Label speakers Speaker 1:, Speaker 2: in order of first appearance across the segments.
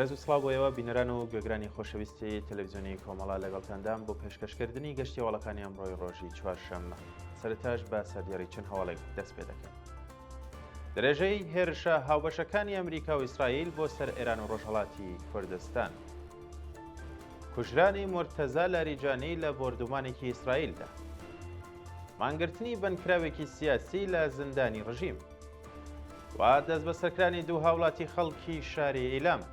Speaker 1: ڕێز و سڵاو بۆ ئێوە بینەران و گوێگرانی خۆشەویستی تەلەڤزیۆنی کۆمەڵە لەگەڵتاندام بۆ پێشکەشکردنی گەشتی هەواڵەکانی ئەمڕۆی ڕۆژی چوارشەممە سەرەتاش بە سەردێڕی چەند هەواڵێک دەست پێ دەکەین. درێژەی هێرشە هاوبەشەکانی ئەمریکا و ئیسرائیل بۆ سەر ئێران و ڕۆژهەڵاتی کوردستان. کوژرانی مورتەزا لاریجانی لە بۆردومانێکی ئیسرائیلدا. مانگرتنی بەندکراوێکی سیاسی لە زیندانی ڕژیم. و دەستبەسەرکرانی دوو هاوڵاتی خەڵکی شاری ئیلام.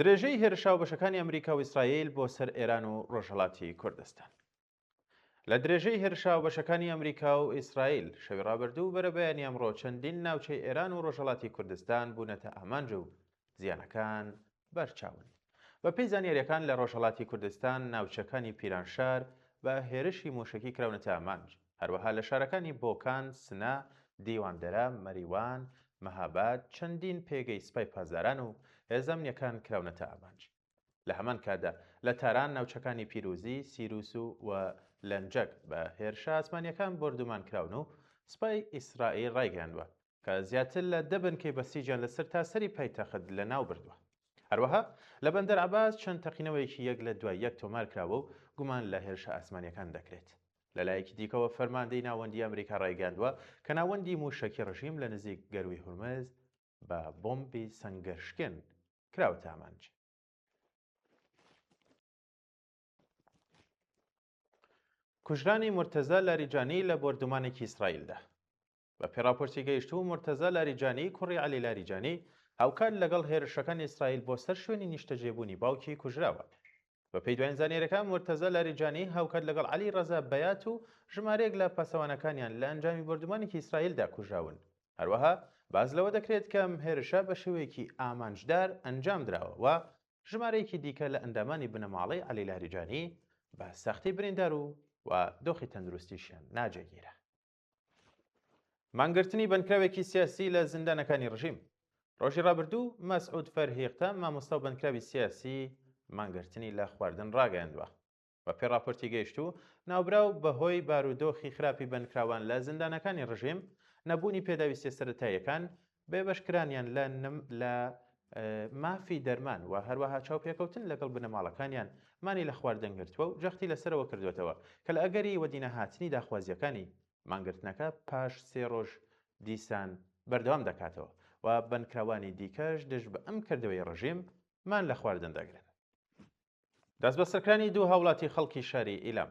Speaker 1: درێژەی هێرشە هاوبەشەکانی ئەمریکا و ئیسرائیل بۆ سەر ئێران و ڕۆژهەڵاتی کوردستان. لە درێژەی هێرشە هاوبەشەکانی ئەمریکا و ئیسرائیل، شەوی ڕابردوو و بەرەبەیانی ئەمڕۆ چەندین ناوچەی ئێران و ڕۆژهەڵاتی کوردستان بوونەتە ئامانج و زیانەکان بەرچاون. بەپێی زانیارییەکان لە ڕۆژهەڵاتی کوردستان ناوچەکانی پیرانشار بە هێرشی مووشەکی کراونەتە ئامانج، هەروەها لە شارەکانی بۆکان، سنە، دیواندەرە، مەریوان، مەهاباد چەندین پێگەی سپای پاسداران و هێزە ئەمنییەکان کراونەتە ئامانج. لە هەمان کاتدا لە تاران ناوچەکانی پیروزی، سیروس و و لەنجەک بە هێرشە ئاسمانییەکان بۆردومان کراون و سوپای ئیسرائیل ڕایگەیاندووە کە زیاتر لە دە بنکەی بەسیجیان لە سەرتاسەری پایتەخت لەناوبردووە. هەروەها لە بەندەر عەباس چەند تەقینەوەیەکی یەک لە دوای یەک تۆمارکراوە و گومان لە هێرشە ئاسمانییەکان دەکرێت. لەلایەکی دیکەوە فەرماندەی ناوەندی ئەمریکا ڕایگەیاندووە کە ناوەندی مووشەکی ڕژیم لە نزیک گەرووی هورمز بە بۆمبی سەنگەرشکێن کراوەتە ئامانج. کوژرانی مورتەزا لاریجانی لە بۆردومانێکی ئیسرائیلدا. بە پێی ڕاپۆرتی گەیشتوو مورتەزا لاریجانی کوڕی عەلی لاریجانی هاوکات لەگەڵ هێرشەکانی ئیسرائیل بۆ سەر شوێنی نیشتەجێبوونی باوکی کوژراوە. بە پێی دواین زانیاریەکان مورتەزا لاریجانی هاوکات لەگەڵ عەلی ڕەزا بەیات و ژمارەیەک لە پاسەوانەکانیان لە ئەنجامی بۆردومانێکی ئیسرائیلدا کوژراون. هەروەها باس لەوە دەکرێت کە ئەم هێرشە بە شێوەیەکی ئامانجدار ئەنجام دراوە و ژمارەیەکی دیکە لە ئەندامانی بنەماڵەی عەلی لاریجانی بە سەختی بریندار و و دۆخی تەندروستیشیان ناجێگیرە. مانگرتنی بەندکراوێکی سیاسی لە زیندانەکانی ڕژیم. ڕۆژی ڕابردوو مەسعود فەرهیختە مامۆستا و بەندکراوی سیاسی مانگرتنی لە خواردن ڕاگەیاندووە. بە پێی ڕاپۆرتی گەیشتوو، ناوبراو بە هۆی بارودۆخی خراپی بەندکراوان لە زیندانەکانی ڕژیم، نەبوونی پێداویستیە سەرەتاییەکان، بێبەشکرانیان لە لە مافی دەرمان و هەروەها چاوپێکەوتن لەگەڵ بنەماڵەکانیان مانی لە خواردن گرتووە و جەختی لەسەرەوە کردووەتەوە کە لە ئەگەری وەدینەهاتنی داخوازییەکانی مانگرتنەکە پاش سێ ڕۆژ دیسان بەردەوام دەکاتەوە و بەندکراوانی دیکەش دژ بە ئەم کردەوەی ڕژیم مان لە خواردن دەگرن. دەستبەسەرکرانی دوو هاوڵاتی خەڵکی شاری ئیلام.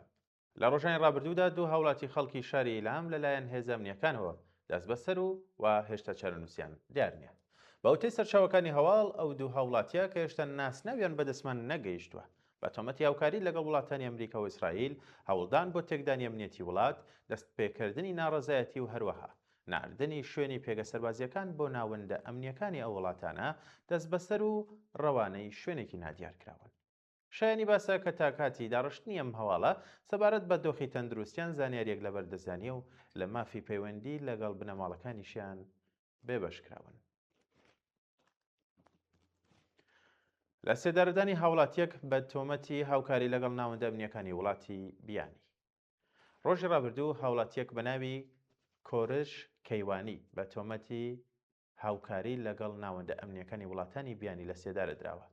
Speaker 1: لە ڕۆژانی ڕابردوودا دوو هاوڵاتی خەڵکی شاری ئیلام لەلایەن هێزە ئەمنییەکانەوە دەستبەسەر و و هێشتا چارەنووسیان دیار نییە. بە وتەی سەرچاوەکانی هەواڵ، ئەو دوو هاوڵاتییە کە هێشتا ناسناویان بەدەستمان نەگەیشتووە، بە تۆمەتی هاوکاری لەگەڵ وڵاتانی ئەمریکا و ئیسرائیل، هەوڵدان بۆ تێکدانی ئەمنیەتی وڵات، دەستپێکردنی ناڕەزایەتی و هەروەها ناردنی شوێنی پێگە سەربازییەکان بۆ ناوەندە ئەمنییەکانی ئەو وڵاتانە، دەستبەسەر و ڕەوانەی شوێنێکی نادیار کراون. شایەنی باسە کە تا کاتی داڕشتنی ئەم هەواڵە، سەبارەت بە دۆخی تەندروستیان زانیارییەک لەبەر دەستدا نییە و لە مافی پەیوەندی لەگەڵ بنەماڵەکانیشیان بێبەش کراون. لە سێدارەدانی هاوڵاتییەک بە تۆمەتی هاوکاری لەگەڵ ناوەندە ئەمنییەکانی وڵاتی بیانی. ڕۆژی ڕابردوو هاوڵاتییەک بە ناوی کۆرش کەیوانی بە تۆمەتی هاوکاری لەگەڵ ناوەندە ئەمنییەکانی وڵاتانی بیانی لە سێدارە دراوە.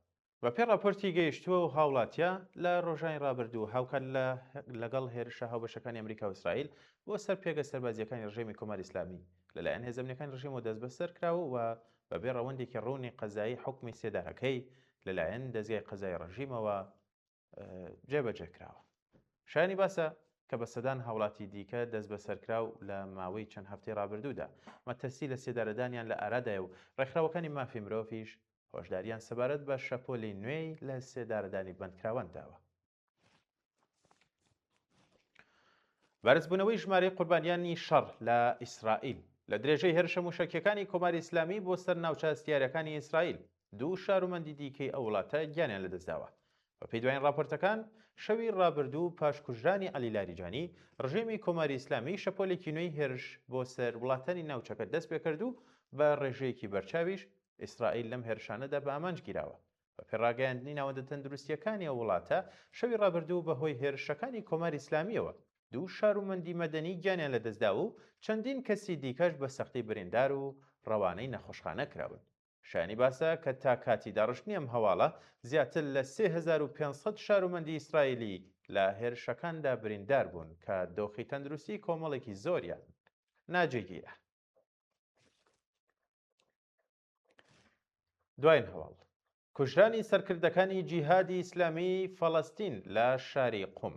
Speaker 1: بەپێی ڕاپۆرتی گەیشتووە و هاوڵاتیە، لە ڕۆژانی ڕابردوو هاوکات لە لەگەڵ هێرشە هاوبەشەکانی ئەمریکا و ئیسرائیل بۆ سەر پێگە سەربازییەکانی ڕژێمی کۆماری ئیسلامی لەلایەن هێزە ئەمنییەکانی ڕژێمەوە دەستبەسەر کراوە و بەبێ ڕەوەندێکی ڕوونی قەزایی حوکمی سێدارەکەی لەلایەن دەزگای قەزای ڕژیمەوە جێبەجێ کراوە. شایانی باسە کە بە سەدان هاوڵاتی دیکە دەستبەسەرکراو لە ماوەی چەند هەفتەی ڕابردوودا مەترسی لە سێدارەدانیان لە ئارادایە و ڕێکخراوەکانی مافی مرۆڤیش هۆشداریان سەبارەت بە شەپۆلی نوێی لە سێدارەدانی بەندکراوان داوە. بەرزبوونەوەی ژمارەی قوربانیانی شەڕ لە ئیسرائیل لە درێژەی هێرشە مووشەکییەکانی کۆماری ئیسلامی بۆ سەر ناوچە هەستیارەکانی ئیسرائیل، دوو شارومەندی دیکەی ئەو وڵاتە گیانیان لەدەستداوە. بەپێی دوایین ڕاپۆرتەکان، شەوی ڕابردوو پاش کوژرانی عەلی لاریجانی، ڕژێمی کۆماری ئیسلامی شەپۆلێکی نوێی هێرش بۆ سەر وڵاتانی ناوچەکە دەستپێکرد و بە ڕێژەیەکی بەرچاویش ئیسرائیل لەم هێرشانەدا بە ئامانج گیراوە. بەپێی ڕاگەیاندنی ناوەندە تەندروستییەکانی ئەو وڵاتە، شەوی ڕابردوو بەهۆی هێرشەکانی کۆماری ئیسلامییەوە دوو شارومەندی مەدەنی گیانیان لەدەستداوە و چەندین کەسی دیکەش بە سەختی بریندار و ڕەوانەی نەخۆشخانە کراون. شایانی باسە کە تا کاتی داڕشتنی ئەم هەواڵە زیاتر لە 3500 شارومەندی ئیسرائیلی لە هێرشەکاندا بریندار بوون کە دۆخی تەندروستی کۆمەڵێکی زۆریان ناجێگیرە. دواین هەواڵ کوژرانی سەرکردەکانی جیهادی ئیسلامی فەڵەستین لە شاری قوم.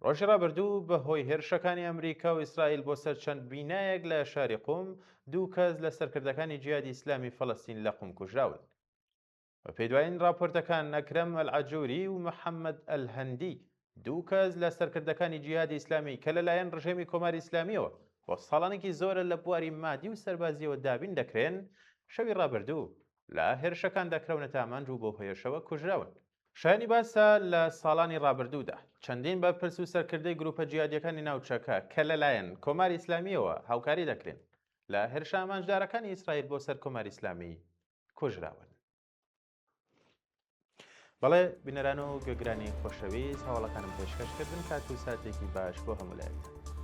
Speaker 1: ڕۆژی ڕابردوو بە هۆی هێرشەکانی ئەمریکا و ئیسرائیل بۆ سەر چەند بینایەک لە شاری قوم، دوو کەس لە سەرکردەکانی جیهادی ئیسلامی فەڵەستین لە قوم کوژراون. بە پێی دوایین ڕاپۆرتەکان ئەکرەم ئەلعەجوری و محەممەد ئەلهەندی دوو کەس لە سەرکردەکانی جیهادی ئیسلامی کە لەلایەن ڕژێمی کۆماری ئیسلامییەوە بۆ ساڵانێکی زۆرە لە بواری مادی و سەربازییەوە دابین دەکرێن، شەوی ڕابردوو لە هێرشەکاندا کراونەتە ئامانج و بەو هۆیەشەوە کوژراون. شایانی باسە لە ساڵانی ڕابردوودا چەندین بەرپرس و سەرکردەی گروپە جیهادییەکانی ناوچەکە کە لەلایەن کۆماری ئیسلامییەوە هاوکاری دەکرێن لە هێرشە ئامانجدارەکانی ئیسرائیل بۆ سەر کۆماری ئیسلامی کوژراون. بەڵێ بینەران و گوێگرانی خۆشەویست هەواڵەکانم پێشکەش کردن کات و ساتێکی باش بۆ هەموو لایەکتان.